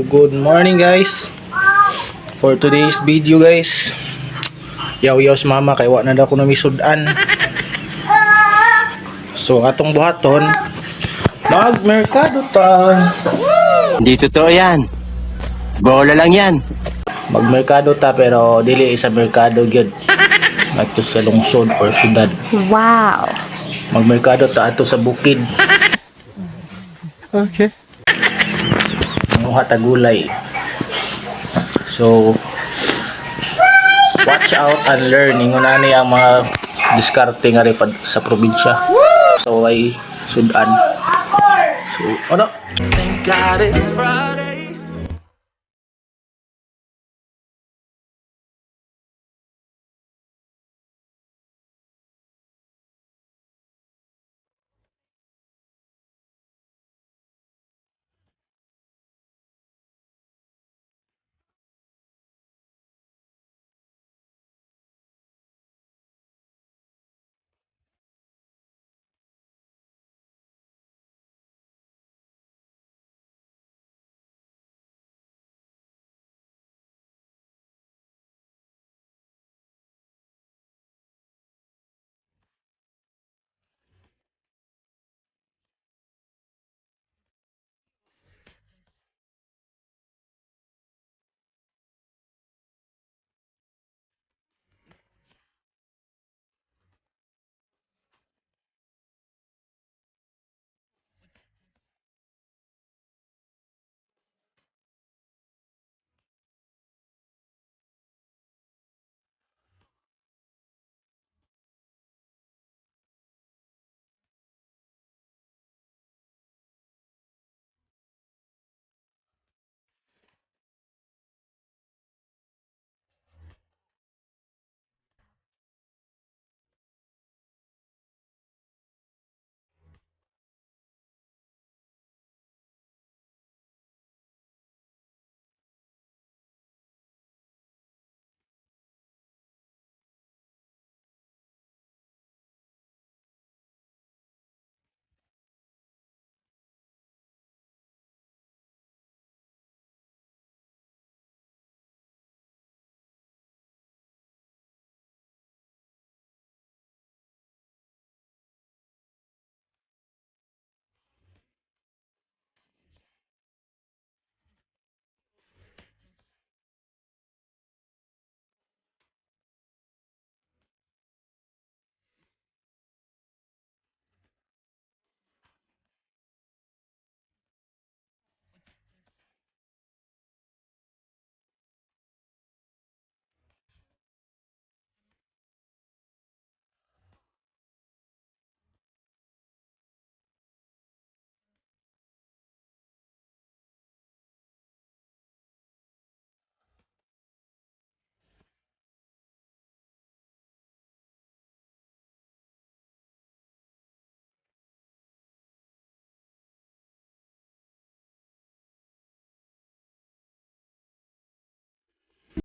Good morning, guys. For today's video, guys, yaw-yaw sa mama kay wa na daw ko namisud-an. So atong buhaton, magmerkado ta. Hindi totoo yan. Bola lang yan. Magmerkado ta, pero dili sa merkado gyud. Adto sa lungsod or syudad. Wow. Magmerkado ta ato sa bukid. Okay. Manguha ta gulay. So watch out and learn. Ingon ani ang mga diskarte nga rin sa probinsya. So ay sudan. So ano? Thank God it's Friday.